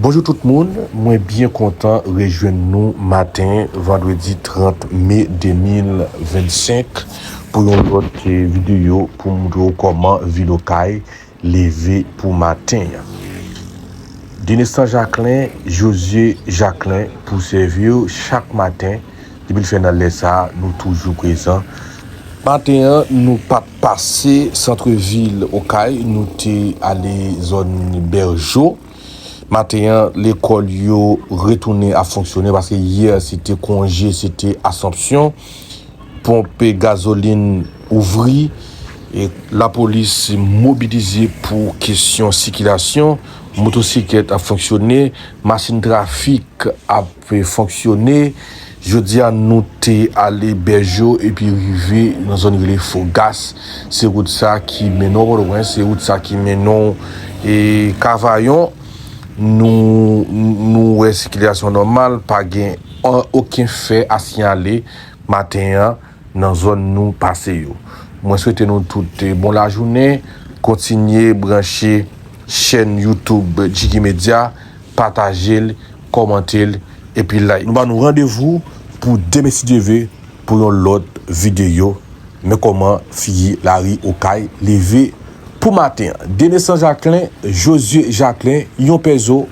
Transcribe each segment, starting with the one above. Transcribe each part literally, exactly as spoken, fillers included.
Bonjou tout moun, mwen byen kontan rejwenn nou maten vandredi trant me de mil vennsenk pou yon lòt, eh, videyo pou montre w kòman vil Okay leve pou maten an. Denestan Jacquelin, Josué Jacquelin pou sèvi w chak maten depi l fè nan lè sa a, nou toujou prezan. Maten an, nou pa t pase santrevil Okay, nou te ale zòn Bèjo. Maten an, lekòl yo retounen ap fonksyone paske yè se te konje, se te Assomption. Ponp gazolin ouvri. E lapolis mobilize pou kesyon sikilasyon. Motosiklèt ap fonksyone, machin trafik ap fonksyone. Jodi a, nou te ale Bèjo epi rive nan zòn rele Fogas. Se wout sa ki mennen w Pòtoprens, se wout sa ki mennen w, e, Kavayon. Nou, nou wè sikilasyon nòmal, pa gen an, okenn fè a siyale maten an nan zòn nou pase yo. Mwen swete nou tout, eh, bon lajounen, kontinye branche chèn YouTube Jiggy Media, pataje l, kòmante l, epi like. Nou ba nou randevou pou demen si Dye vle pou yon lòt videyo. Men kòman figi lari Okay leve pou maten an. Denestan Jacquelin, Josué Jacquelin, yon pèzo.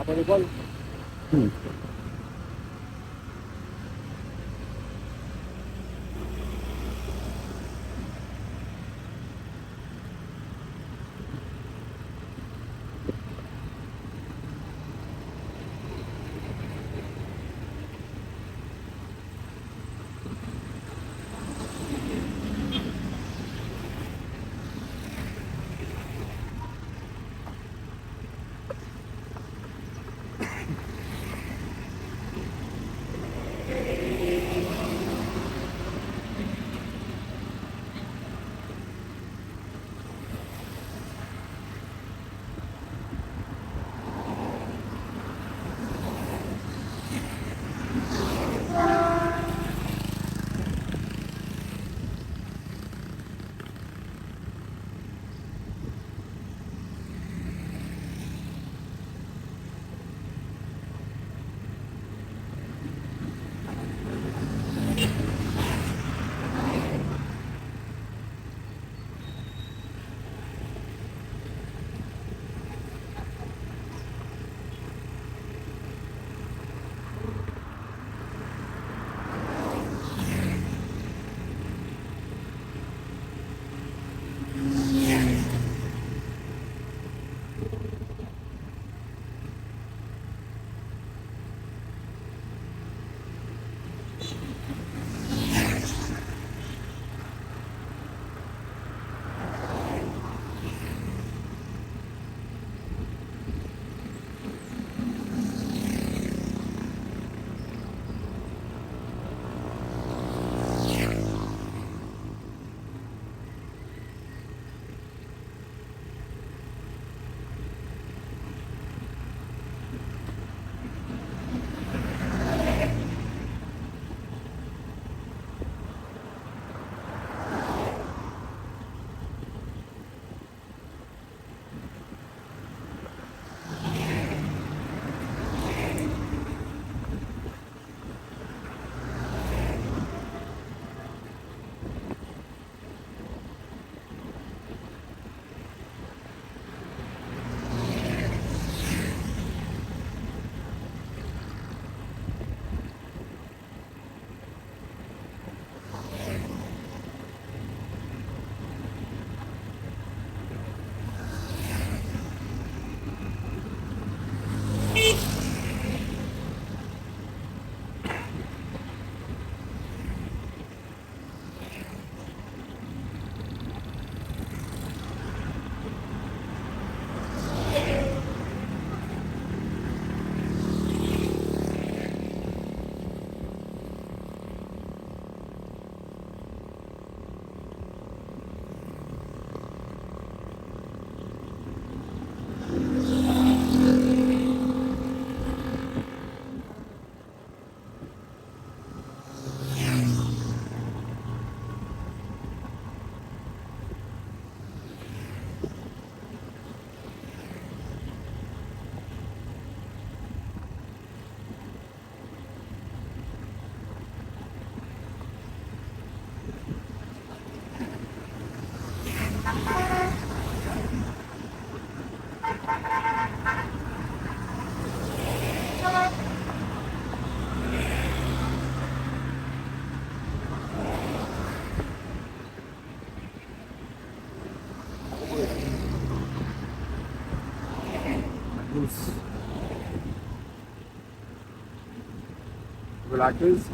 Pran lekòl. Hmm. Dous. Relax.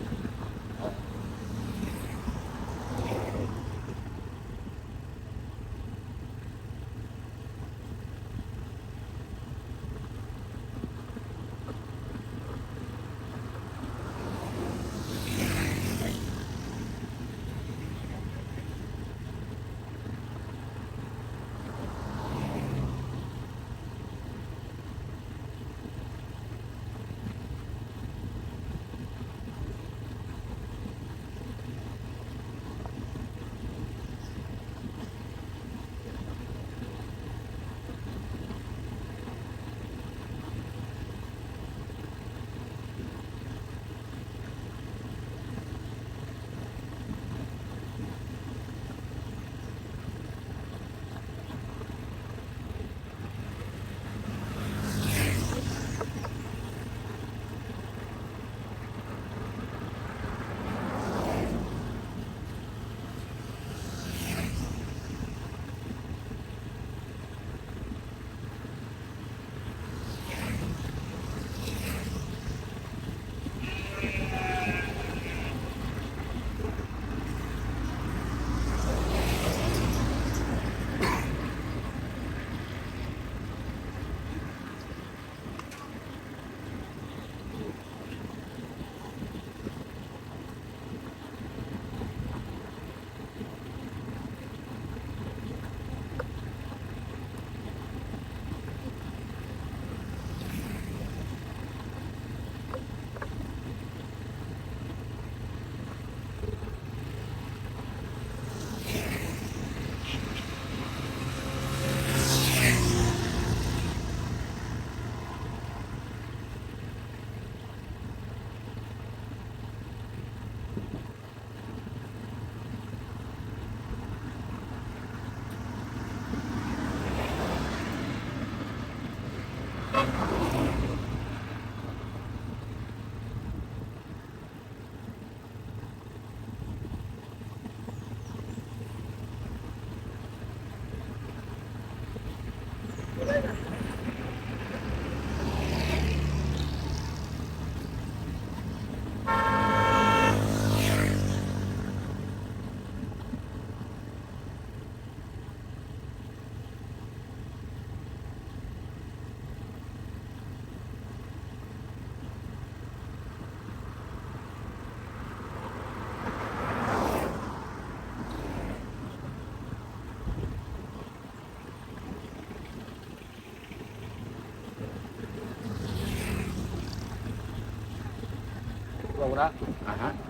Mona. Aha.